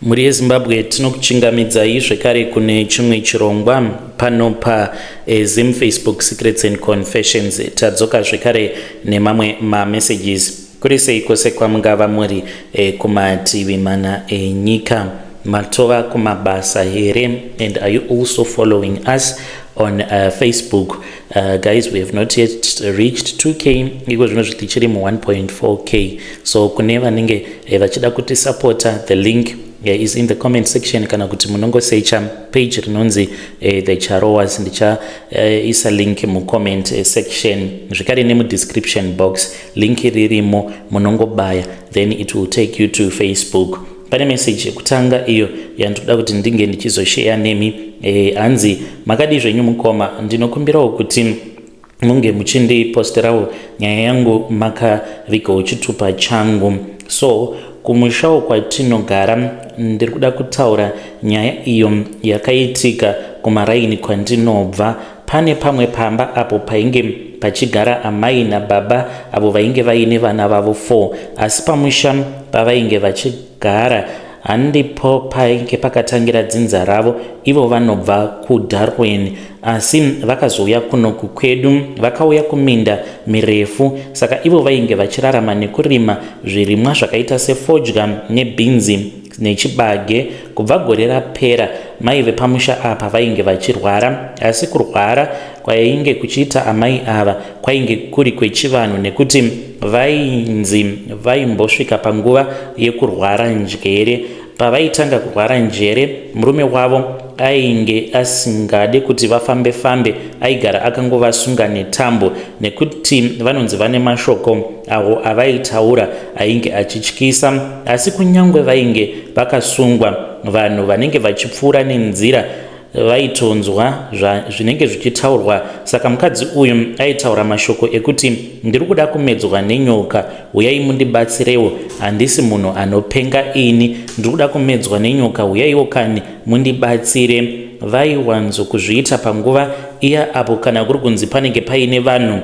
Mhuri yeZimbabwe, tinokuchingamidzai zvekare kune chimwe chirongwa pano paZim Facebook Secrets and Confessions. Tadzoka zvekare nemamwe mamessages. Kuri sei kwose kwamungava muri kumativi mana enyika? Matova kumabasa here? And are you also following us on Facebook? Guys, we have not yet reached 2K. Iko zvino tichiri mu1.4K. So kune vanenge vachida kutisapota, the link is in the comment section, kana kuti munongosecha page rinonzi The Charowas. Ndichaisa link mucomment section zvekare nemudescription box, link ririmo, munongobaya, then it will take you to Facebook. Pane message yekutanga iyo yandinoda kuti ndinge ndichizosheya nemi. Hanzi, "Makadi zvenyu mukoma? Ndinokumbirawo kuti munge muchindiposterawo nyaya yangu makavigawo chitupa changu. So kumushawo kwatinogara, ndiri kuda kutaura nyaya iyo yakaitika kumaraini kwandinobva. Pane pamwe pamba apo painge pachigara amai nababa avo vainge vaine vana vavo 4, asi pamusha pavainge vachigara handipo painge pakatangira dzinza ravo. Ivo vanobva kuDarwin, asi vakazouya kunoku kwedu, vakauya kuminda mirefu. Saka ivo vainge vachirarama nekurima zvirimwa zvakaita sefodya nebhinzi nechibage. Kubva gore rapera, mai vepamusha apa vainge vachirwara, asi kurwara kwainge kuchiita amai ava kwainge kuri kwechivanhu, nekuti vainzi vaimbosvika panguva yekurwara njere. Pavaitanga kurwara njere, murume wavo ainge asingade kuti vafambe fambe, aigara akangovasunga netambo, nekuti vanonzi vane mashoko avo avaitaura ainge achityisa. Asi kunyange vainge vakasungwa, vanhu vanenge vachipfuura nenzira vaitonzwa zvinenge zvichitaurwa. Saka mukadzi uyu aitaura mashoko ekuti, 'Ndiri kuda kumedzwa nenyoka, uyai mundibatsirewo. Handisi munhu anopenga ini. Ndiri kuda kumedzwa nenyoka, uyaiwo kani mundibatsire.' Vaiwanzokuzviita panguva iya apo kana kuri kunzi panenge paine vanhu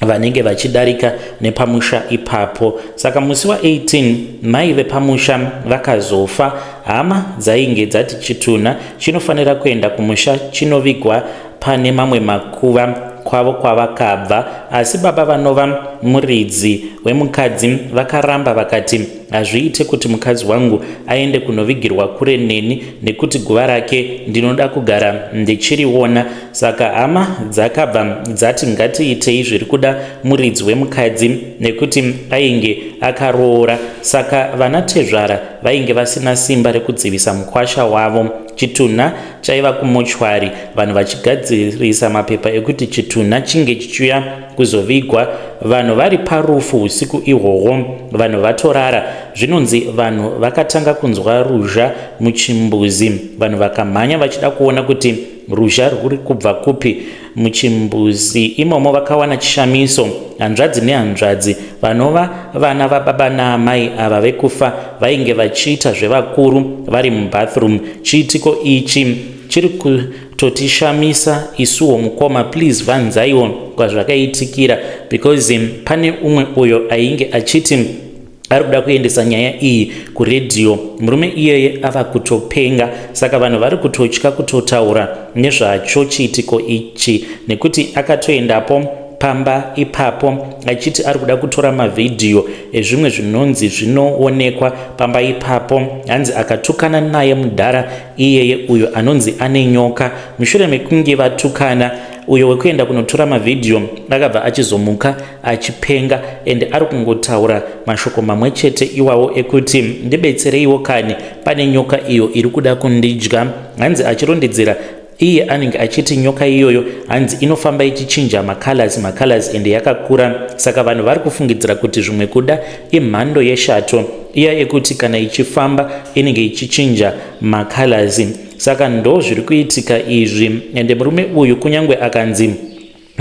vanenge vachidarika nepamusha ipapo. Saka musi wa18 mai vepamusha vakazofa. Hama dzainge dzati chitunha chinofanira kuenda kumusha chinovigwa pane mamwe makuva kwavo kwavakabva. Asi baba vanova muridzi wemukadzi vakaramba, vakati, 'Hazviite kuti mukadzi wangu aende kunovigirwa kure neni, nekuti guva rake ndinoda kugara ndichiriona.' Saka hama dzakabva dzati ngatiitei zviri kuda muridzi wemukadzi, nekuti ainge akaroora. Saka vana tezvara vainge vasina simba rekudzivisa mukwasha wavo. Chitunha chaiva kumochwari, vanhu vachigadzirisa mapepa ekuti chitunha chinge chichiuya kuzovigwa. Vanhu vari parufu usiku ihwohwo, vanhu vatorara, zvinonzi vanhu vakatanga kunzwa ruzha muchimbuzi. Vanhu vakamhanya vachida kuona kuti ruzha rwuri kubva kupi. Muchimbuzi imomo vakawana chishamiso: hanzvadzi nehanzvadzi vanova vana vababa naamai ava vekufa vainge vachiita zvevakuru vari mubathroom. Chiitiko ichi chiri kutotishamisa isuwo. Mukoma, please vanzaiwo kwazvakaitikira, because pane umwe uyo ainge achiti ari kuda kuendesa nyaya iyi kuredhiyo. Murume iyeye ava kutopenga, saka vanhu vari kutotya kutotaura nezvacho chiitiko ichi, nekuti akatoendapo pamba ipapo achiti ari kuda kutora mavhidhiyo ezvimwe zvinonzi zvinoonekwa pamba ipapo. Hanzi akatukana naye mudhara iyeye uyo anonzi ane nyoka. Mushure mekunge vatukana, uyo wekuenda kunotora mavhidhiyo akabva achizomuka achipenga, ende ari kungotaura mashoko mamwe chete iwawo ekuti, 'Ndibetsereiwo kani, pane nyoka iyo iri kuda kundidya.' Hanzi achirondedzera iye anenge achiti nyoka iyoyo hanzi inofamba ichichinja macolors macolors, ende yakakura. Saka vanhu vari kufungidzira kuti zvimwe kuda imhando yeshato iya yekuti kana ichifamba inenge ichichinja macolors. Saka ndo zviri kuitika izvi, ende murume uyu kunyange akanzi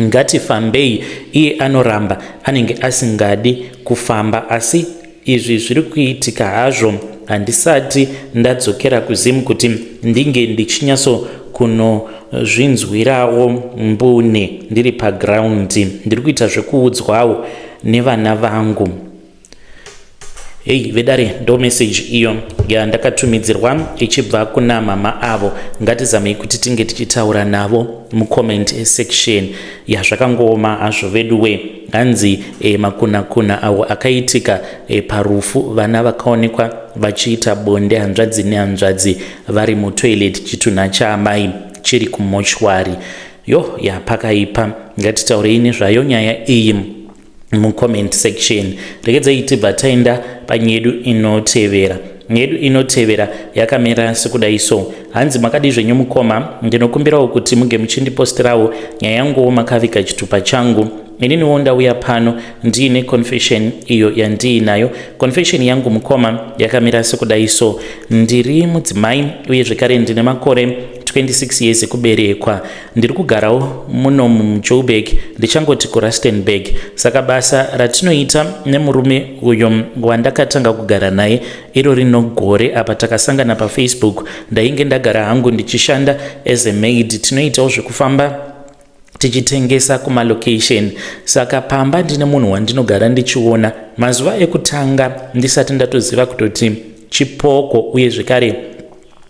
ngatifambei, iye anoramba, anenge asingadi kufamba. Asi izvi zviri kuitika hazvo. Handisati ndadzokera kuZimu kuti ndinge ndichinyatso kunozvinzwirawo mbune ndiri paground. Ndiri kuita zvekuudzwawo nevana vangu." Hei vedare, ndo message iyo yandakatumidzirwa ichibva kuna mama avo. Ngatizamei kuti tinge tichitaura navo mucomment section. Yazvakangooma hazvo veduwe. Hanzi makunakuna awo akaitika parufu, vana vakaonekwa vachiita bonde, hanzvadzi nehanzvadzi, vari mutoilet, chitunha chaamai chiri kumochwari. Yo, yapakaipa. Ngatitaurei nezvayo nyaya iyi mucomment section. Regedzai tibva taenda panyedu inotevera. Nyedu inotevera yakamira sekudai so. Hanzi, "Makadi zvenyu mukoma? Ndinokumbirawo kuti muge muchindipostirawo nyaya yanguwo makaviga chitupa changu. Ininiwo ndauya pano ndiine confession iyo yandiinayo. Confession yangu mukoma yakamira sekudai so. Ndiri mudzimai uye zvekare ndine makore 26 years ekuberekwa. Ndiri kugarawo muno muJoburg, ndichangoti kuRustenburg. Saka basa ratinoita nemurume uyo wandakatanga kugara naye iro rino gore. Apa takasangana paFacebook. Ndainge ndagara hangu ndichishanda as a maid. Tinoitawo zvekufamba tichitengesa kumalocation. Saka pamba ndine munhu wandinogara ndichiona. Mazuva ekutanga ndisati ndatoziva kutoti chipoko, uye zvekare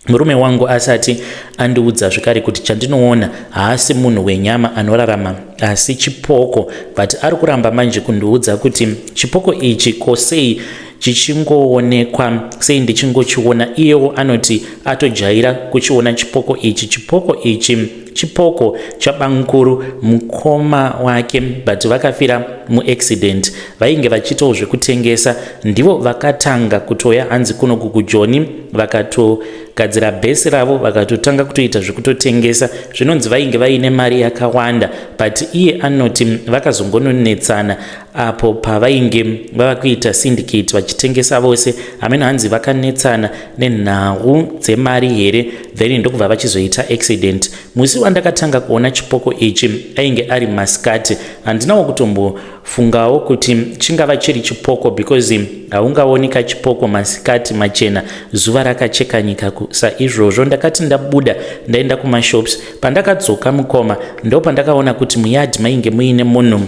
murume wangu asati andiudza zvekare kuti chandinoona haasi munhu wenyama anorarama asi chipoko, but ari kuramba manje kundiudza kuti chipoko ichi kosei chichingoonekwa, sei ndichingochiona. Iyewo anoti atojaira kuchiona chipoko ichi. Chipoko ichi chipoko chabamukuru, mukoma wake, but vakafira muaccident. Vainge vachiitawo zvekutengesa. Ndivo vakatanga kutoya hanzi kuno kuJoni, vakatogadzira bhesi ravo, vakatotanga kutoita zvekutotengesa. Zvinonzi vainge vaine mari yakawanda, but iye anoti vakazongononetsana apo pavainge vava kuita syndicate vachitengesa vose. Hameno hanzi vakanetsana nenhau dzemari here, then ndokubva vachizoita accident. Musi wandakatanga kuona chipoko ichi ainge ari masikati. Handinawo kutombofungawo kuti chingava chiri chipoko, because haungaoni kachipoko masikati machena, zuva rakacheka nyika saizvozvo. Ndakati ndabuda ndaenda kumashops. Pandakadzoka mukoma, ndo pandakaona kuti muyadhi mainge muine munhu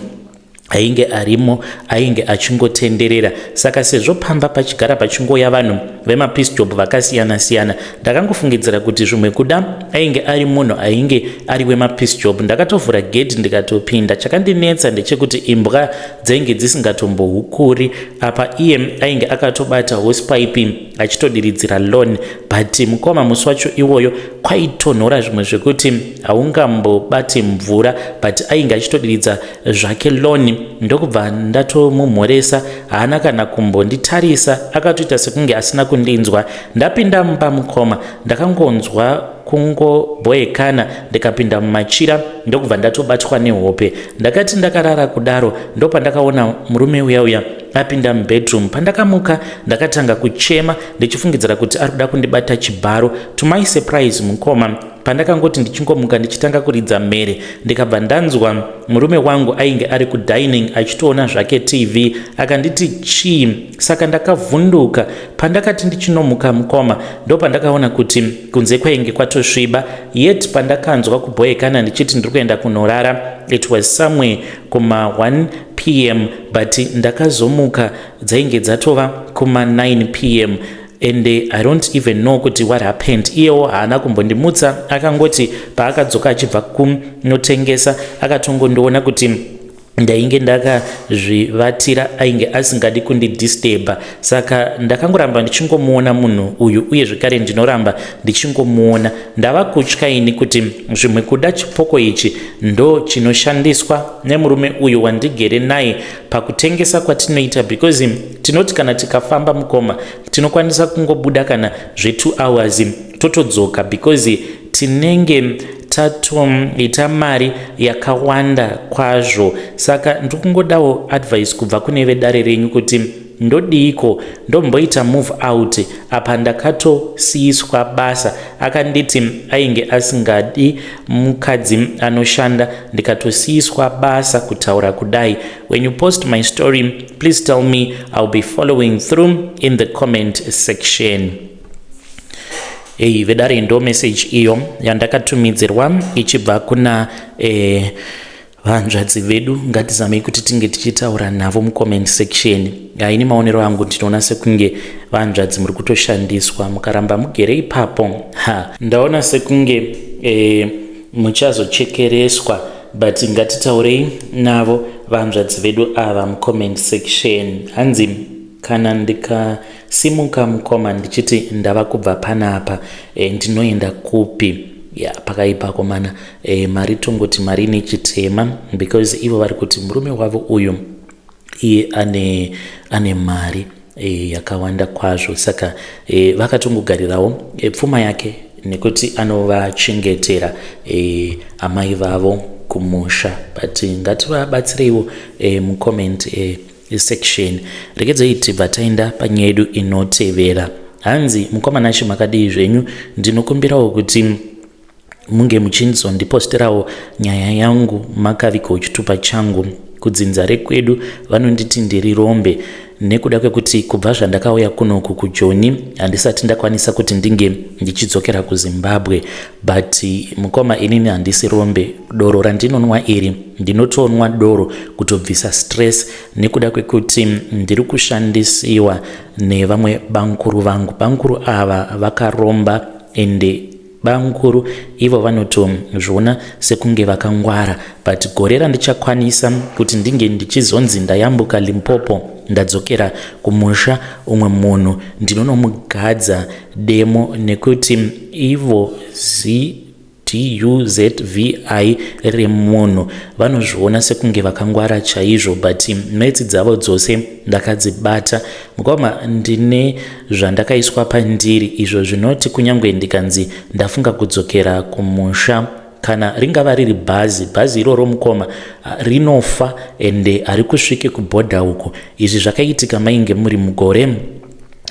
ainge arimo, ainge achingotenderera. Saka sezvo pamba pachigara pachingoya vanhu vemapiece job vakasiyana-siyana, ndakangofungidzira kuti zvimwe kuda ainge ari munhu ainge ari wemapiece job. Ndakatovhura gedhi ndikatopinda. Chakandinetsa ndechekuti imbwa dzainge dzisingatombohukuri. Apa iye ainge akatobata hosepipe achitodiridzira lawn. But mukoma, musi wacho iwoyo kwaitonhora zvimwe zvekuti haungambobati mvura, but ainge achitodiridza zvake lawn. Ndokubva ndatomumhoresa. Haana kana kumbonditarisa, akatoita sekunge asina kundinzwa. Ndapinda mumba mukoma, ndakangonzwa kungobhoekana, ndikapinda mumachira, ndokubva ndatobatwa nehope. Ndakati ndakarara kudaro, ndopandakaona murume uya uya apinda mubedroom. Pandakamuka ndakatanga kuchema ndichifungidzira kuti ari kuda kundibata chibharo. To my surprise mukoma, pandakangoti ndichingomuka ndichitanga kuridza mhere, ndikabva ndanzwa murume wangu ainge ari kudining achitoona zvake TV akanditi, 'Chii?' Saka ndakavhunduka. Pandakati ndichinomuka mukoma, ndopandakaona kuti kunze kwainge kwatosviba. Yet pandakanzwa kubhoekana ndichiti ndiri kuenda kunorara, it was somewhere kuma 1 p.m., but ndakazomuka dzainge dzatova kuma 9 p.m., and I don't even know kuti what happened. Iyewo haana kumbondimutsa. Akangoti paakadzoka achibva kunotengesa, akatongondiona kuti ndainge ndakazvivatira, ainge asingadi kundidisturba. Saka ndakangoramba ndichingomuona munhu uyu, uye zvekare ndinoramba ndichingomuona. Ndava kutya ini kuti zvimwe kuda chipoko ichi ndo chinoshandiswa nemurume uyu wandigere naye pakutengesa kwatinoita, because tinoti kana tikafamba mukoma, tinokwanisa kungobuda kana zve2 hours totodzoka, because tinenge tatoita mari yakawanda kwazvo. Saka ndiri kungodawo advice kubva kune vedare renyu kuti ndodiiko? Ndomboita move out? Apa ndakatosiyiswa basa. Akanditi ainge asingadi mukadzi anoshanda, ndikatosiyiswa basa kutaura kudai. When you post my story, please tell me. I'll be following through in the comment section." Ei vedare, ndo message iyo yandakatumidzirwa ichibva kuna Vanzvadzi vedu ngatizamei kuti tinge tichitaura navo mucomment section. Ini maonero angu ndinoona sekunge vanzvadzi muri kutoshandiswa mukaramba mugere ipapo. Ha, ndaona sekunge e, muchazochekereswa but ngatitaurei navo vanzvadzi vedu ava mucomment section. Hanzi kana ndikasimuka mukoma ndichiti ndava kubva panapa e, ndinoenda kupi? Ya, pakaipa komana. E, mari tongoti mari ine chitema because ivo vari kuti murume wavo uyu iye ane, ane mari e, yakawanda kwazvo saka e, vakatongogarirawo e, pfuma yake nekuti anovachengetera e, amai vavo kumusha but ngativabatsireiwo e, mucomment e, section. Regedzei tibva taenda panyaya yedu inotevera. Hanzi mukoma Nashe makadii zvenyu? Ndinokumbirawo kuti munge muchinzondiposterawo nyaya yangu makavigawo chitupa changu. Kudzinza rekwedu vanonditi ndiri rombe nekuda kwekuti kubva zvandakauya kunoku kujoni handisati ndakwanisa kuti ndinge ndichidzokera kuZimbabwe. But mukoma, inini handisi rombe. Doro randinonwa iri ndinotonwa doro kutobvisa stress nekuda kwekuti ndiri kushandisiwa nevamwe bankuru vangu. Bankuru ava vakaromba ende bankuru ivo vanotozviona sekunge vakangwara, but gore randichakwanisa kuti ndinge ndichizonzi ndayambuka Limpopo ndadzokera kumusha, umwe munhu ndinonomugadza demo nekuti ivo ZDUZVI remunhu vanozviona sekunge vakangwara chaizvo, but metsi dzavo dzose ndakadzibata. Mukoma, ndine zvandakaiswa pandiri izvo zvinoti kunyange ndikanzi ndafunga kudzokera kumusha, kana ringava riri bhazi, bhazi iroro mukoma rinofa ende hari kusvike kubhodha uko. Izvi zvakaitika mainge muri mugore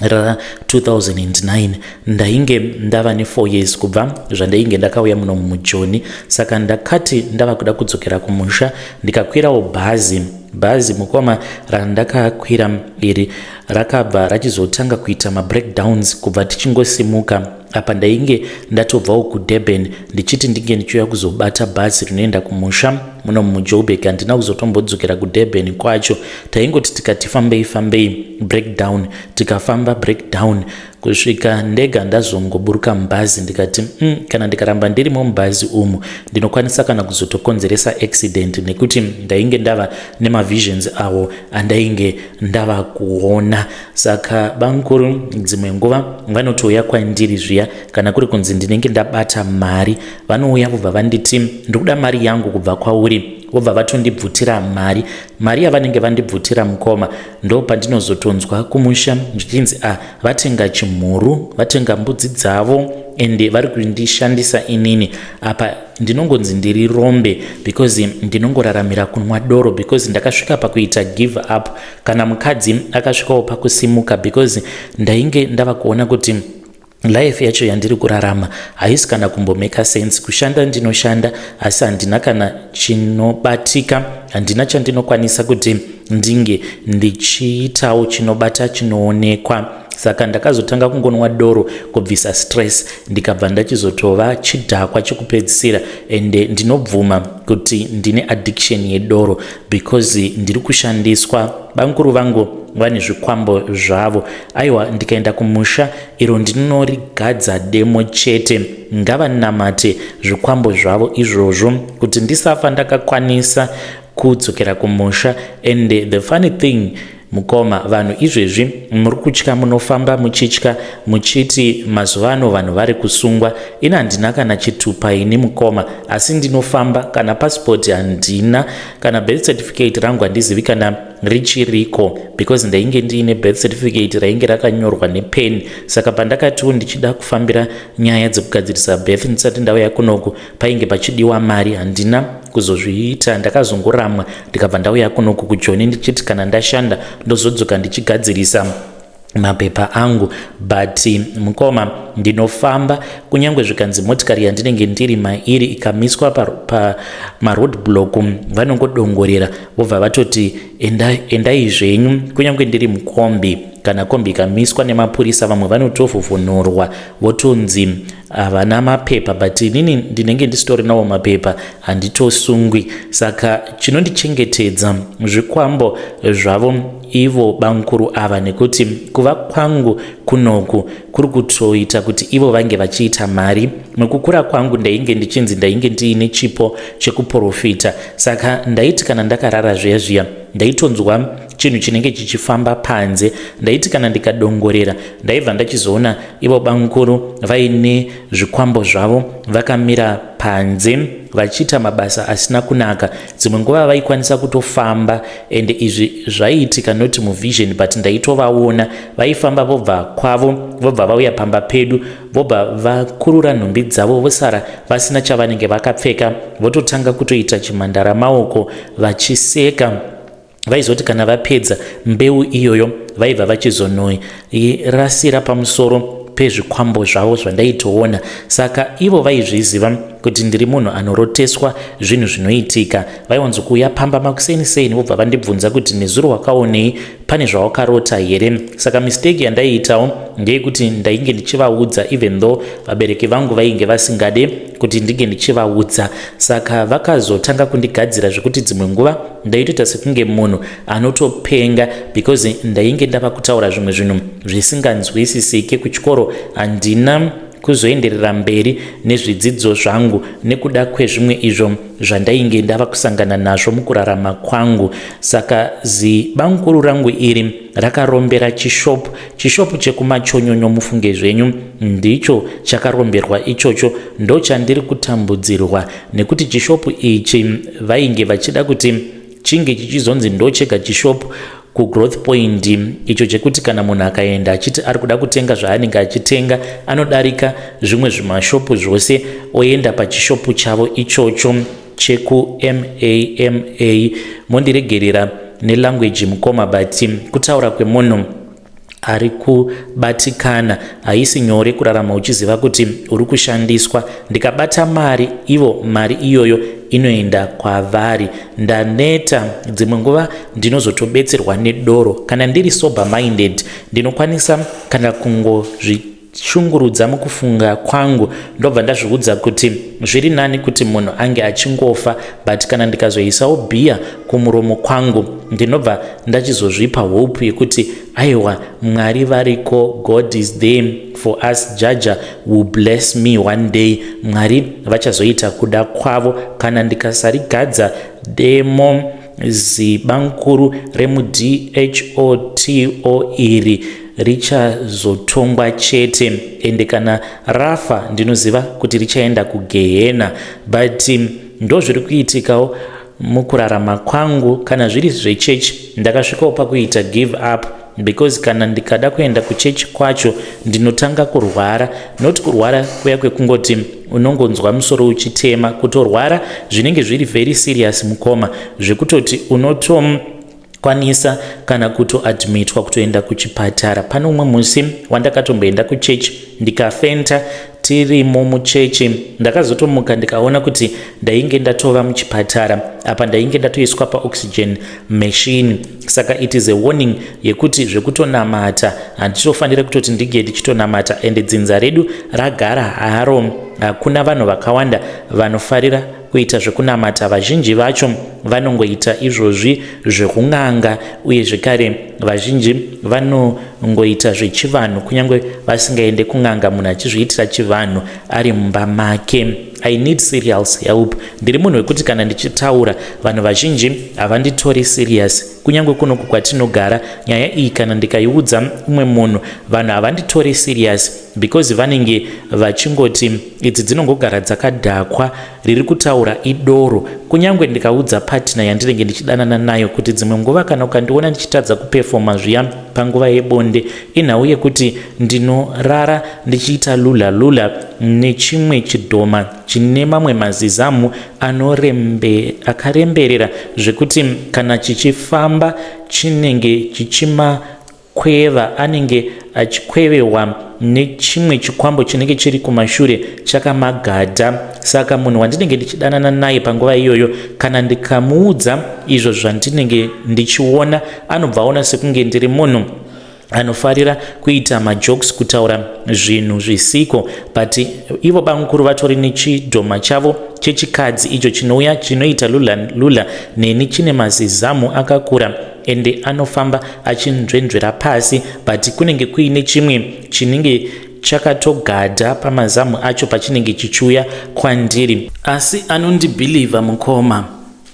ra2009. Ndainge ndava ne4 years kubva zvandainge ndakauya muno mujoni, saka ndakati ndava kuda kudzokera kumusha ndikakwirawo bhazi. Bhazi mukoma randakakwira iri rakabva rachizotanga kuita mabreakdowns kubva tichingosimuka. Apa ndainge ndatobvawo kuDurban ndichiti ndinge ndichiuya kuzobata bhazi rinoenda kumusha muno muJoburg. Handina kuzotombodzokera kuDurban kwacho. Taingoti tikati fambei fambei, breakdown, tikafamba, breakdown, kusvika ndega ndazongoburuka mubhazi. Ndikati kana ndikaramba ndirimo mubhazi umu ndinokwanisa kana kuzotokonzeresa accident nekuti ndainge ndava nemavisions awo andainge ndava kuona. Saka bankuru dzimwe nguva vanotouya kwandiri zviya kana kuri kunzi ndinenge ndabata mari, vanouya vobva vanditi ndikuda mari yangu kubva kwauri, vobva vatondibvutira mari. Mari yavanenge vandibvutira mukoma, ndo pandinozotonzwa kumusha zvichinzi a vatenga chimhuru, vatenga mbudzi dzavo ende vari kundishandisa inini. Apa ndinongonzi ndiri rombe because ndinongoraramira kunwa doro because ndakasvika pakuita give up. Kana mukadzi akasvikawo pakusimuka because ndainge ndava kuona kuti life yacho yandiri kurarama haisi kana kumbomeka sense. Kushanda ndinoshanda asi handina kana chinobatika, handina chandinokwanisa kuti ndinge ndichiitawo chinobata chinoonekwa. Saka ndakazotanga kungonwa doro kubvisa stress, ndikabva ndachizotova chidhakwa chekupedzisira. Ende ndinobvuma kuti ndine addiction yedoro because ndiri kushandiswa. Bankuru vangu vane zvikwambo zvavo. Aiwa, ndikaenda kumusha iro ndinorigadza demo chete. Ngavanamate zvikwambo zvavo izvozvo kuti ndisafa ndakakwanisa kudzokera kumusha. And the funny thing mukoma, vanhu izvezvi muri kutya, munofamba muchitya muchiti mazuva ano vanhu vari kusungwa. Ini handina kana chitupa ini mukoma, asi ndinofamba. Kana pasipoti handina, kana birth certificate rangu handizivi kana richiriko because ndainge ndiine birth certificate rainge rakanyorwa nepeni. Saka pandakatiwo ndichida kufambira nyaya dzekugadzirisa birth ndisati ndauya kunoku, painge pachidiwa mari, handina kuzozviita. Ndakazongoramwa, ndikabva ndauya kunoku kujoni ndichiti kana ndashanda ndozodzoka ndichigadzirisa mapepa angu. But mukoma, ndinofamba kunyange zvikanzi motikari yandinenge ndiri mairi ikamiswa pamaroad pa block, vanongodongorera vobva vatoti endai zvenyu, kunyange ndiri mukombi. Kana kombi ikamiswa nemapurisa, vamwe vanotovhuvhunurwa votonzi havana mapepa, but inini ndinenge ndisitorinawo mapepa, handitosungwi. Saka chinondichengetedza zvikwambo zvavo ivo bankuru ava, nekuti kuva kwangu kunoku kuri kutoita kuti ivo vange vachiita mari. Mukukura kwangu ndainge ndichinzi ndainge ndiine chipo chekuprofita, saka ndaiti kana ndakarara zviya zviya, ndaitonzwa chinhu chinenge chichifamba panze. Ndaiti kana ndikadongorera, ndaibva ndachizoona ivo bankuru vaine zvikwambo zvavo vakamira panze vachiita mabasa asina kunaka. Dzimwe nguva vaikwanisa kutofamba, ende izvi zvaiitika not muvision, but ndaitovaona vaifamba, vobva kwavo, vobva vauya pamba pedu, vobva vakurura nhumbi dzavo, vosara vasina chavanenge vakapfeka, vototanga kutoita chimhandara maoko vachiseka. Vaizoti kana vapedza, mbeu iyoyo vaibva vachizonoirasira pamusoro pezvikwambo zvavo zvandaitoona. Saka ivo vaizviziva kuti ndiri munhu anoroteswa zvinhu zvinoitika. Vaiwanzokuuya pamba makuseni seni, vobva vandibvunza kuti, "Nezuro wakaonei? Pane zvawakarota here?" Saka mistake yandaiitawo ndeyekuti ndainge ndichivaudza, even though vabereki vangu vainge vasingade kuti ndinge ndichivaudza. Saka vakazotanga kundigadzira zvekuti dzimwe nguva ndaitoita sekunge munhu anotopenga, because ndainge ndava kutaura zvimwe zvinhu zvisinganzwisisike. Kuchikoro handina kuzoenderera mberi nezvidzidzo zvangu nekuda kwezvimwe izvo zvandainge ndava kusangana nazvo mukurarama kwangu. Saka zibankuru rangu iri rakarombera chishopu, chishopu chekumachonyonyo. Mufunge zvenyu, ndicho chakaromberwa ichocho, ndo chandiri kutambudzirwa, nekuti chishopu ichi vainge vachida kuti chinge chichizonzi ndo chega chishopu kugrowth point icho, chekuti kana munhu akaenda achiti ari kuda kutenga zvaanenge achitenga, anodarika zvimwe zvimashopu zvose oenda pachishopu chavo ichocho chekuMAMA. Mondiregerera nelanguage, mukoma, but kutaura kwemunhu ari kubatikana. Haisi nyore kurarama uchiziva kuti uri kushandiswa. Ndikabata mari, ivo mari iyoyo inoenda kwavari. Ndaneta. Dzimwe nguva ndinozotobetserwa nedoro. Kana ndiri sober minded, ndinokwanisa kana kungozvishungurudza mukufunga kwangu, ndobva ndazviudza kuti zviri nani kuti munhu ange achingofa. But kana ndikazoisawo bhiya kumuromo kwangu, ndinobva ndachizozvipa hope yekuti aiwa, Mwari variko, God is there for us. Jaja will bless me one day. Mwari vachazoita kuda kwavo. Kana ndikasarigadza demo zibankuru remuDHOTO iri, richazotongwa chete, ende kana rafa ndinoziva kuti richaenda kugehena. But ndo zviri kuitikawo mukurarama kwangu. Kana zviri zvechechi, ndakasvikawo pakuita give up, because kana ndikada kuenda kuchechi kwacho, ndinotanga kurwara. Not kurwara kuya kwekungoti unongonzwa musoro uchitema, kutorwara zvinenge zviri very serious, mukoma, zvekutoti unotokwanisa kana kutoadmitwa, kutoenda kuchipatara. Pane umwe musi wandakatomboenda kuchechi, ndikafenta tirimo muchechi. Ndakazotomuka ndikaona kuti ndainge ndatova muchipatara. Apa ndainge ndatoiswa paoxygen machine. Saka it is a warning yekuti zvekutonamata handitofanira kutoti ndinge ndichitonamata. Ende dzinza redu ragara haro, hakuna vanhu vakawanda vanofarira kuita zvekunamata. Vazhinji vacho vanongoita izvozvi zvekun'anga, uye zvekare vazhinji vanongoita zvechivanhu, kunyange vasingaende kun'anga, munhu achizviitira chivanhu ari mumba make. I need serious help. Ndiri munhu wekuti kana ndichitaura, vanhu vazhinji havanditori serious. Kunyange kunoku kwatinogara, nyaya iyi kana ndikaiudza umwe munhu, vanhu havanditori serious, because vanenge vachingoti idzi dzinongogara dzakadhakwa, riri kutaura idoro. Kunyange ndikaudza partner yandinenge ndichidanana nayo kuti dzimwe nguva kana ukandiona ndichitadza kupefoma zviya panguva yebonde, inhau yekuti ndinorara ndichiita lula lula nechimwe chidhoma chine mamwe mazizamu akaremberera, zvekuti kana chichifamba chinenge chichimakweva, anenge achikwevewa nechimwe chikwambo chinenge chiri kumashure chakamagadha. Saka munhu wandinenge ndichidanana naye panguva iyoyo, kana ndikamuudza izvo zvandinenge ndichiona, anobva aona sekunge ndiri munhu Anofarira kuita majokes, kutaura zvinhu zvisiko, but ivo bamukuru vatori nechidhoma chavo chechikadzi icho chinouya chinoita lula lula neni, chine mazizamu akakura ende anofamba achinzvenzvera pasi, but kunenge kuine chimwe chinenge chakatogadha pamazamu acho pachinenge chichiuya kwandiri. Asi anondibhilivha mukoma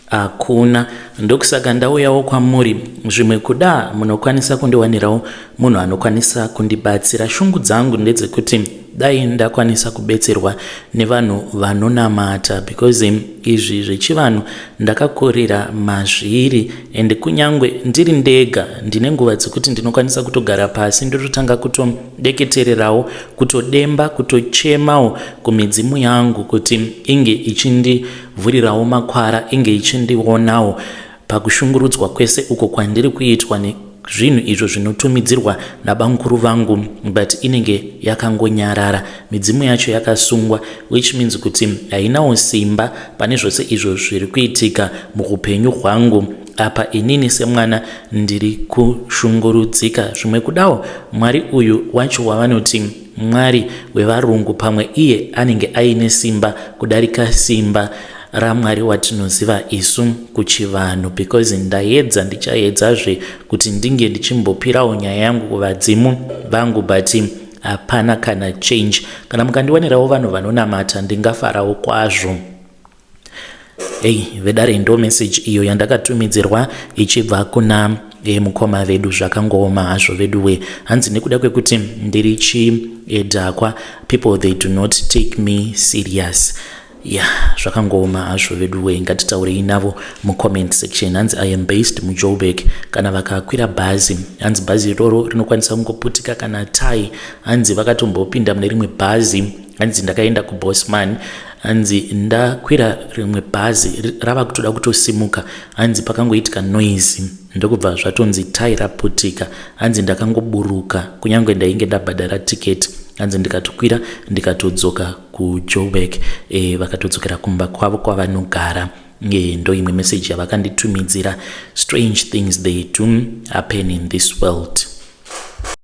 hakuna. Ndokusaka ndauyawo kwamuri, zvimwe kuda munokwanisa kundiwanirawo munhu anokwanisa kundibatsira. Shungu dzangu ndedzekuti dai ndakwanisa kubetserwa nevanhu vanonamata, because izvi zvechivanhu ndakakurira mazviri, and kunyange ndiri ndega ndine nguva dzekuti ndinokwanisa kutogara pasi ndototanga kutodeketererawo, kutodemba, kutochemawo kumidzimu yangu kuti inge ichindivhurirawo makwara, inge ichindionawo pakushungurudzwa kwese uko kwandiri kuitwa nezvinhu izvo zvinotumidzirwa nabamukuru vangu, but inenge yakangonyarara. Midzimu yacho yakasungwa, which means kuti hainawo simba pane zvose izvo zviri kuitika muupenyu hwangu. Apa inini semwana ndiri kushungurudzika. Zvimwe kudawo Mwari uyu wacho wavanoti Mwari wevarungu, pamwe iye anenge aine simba kudarika simba raMwari watinoziva isu kuchivanhu, because ndaedza, ndichaedzazve kuti ndinge ndichimbopirawo nyaya yangu kuvadzimu vangu, but hapana kana change. Kana mukandiwanirawo vanhu vanonamata, ndingafarawo kwazvo. Ei vedare, ndo message iyo yandakatumidzirwa ichibva kuna mukoma vedu. Zvakangooma hazvo vedu we. Hanzi nekuda kwekuti ndiri chidhakwa, people, they do not take me serious. Ya, zvakangooma hazvo vedu we. Ngatitaurei navo mucomment section. Hanzi, "I am based muJoburg." Kana vakakwira bhazi, hanzi bhazi iroro rinokwanisa kungoputika kana tai. Hanzi vakatombopinda mune rimwe bhazi, hanzi ndakaenda kuBosman, hanzi ndakwira rimwe bhazi, rava kutoda kutosimuka, hanzi pakangoitika noise, ndokubva zvatonzi tai raputika. Hanzi ndakangoburuka kunyange ndainge ndabhadhara tiketi. Hanzi ndikatokwira ndikatodzoka kuJoburg. Vakatodzokera kumba kwavo kwavanogara. Ndo imwe meseji yavakanditumidzira. Strange things, they do happen in this world.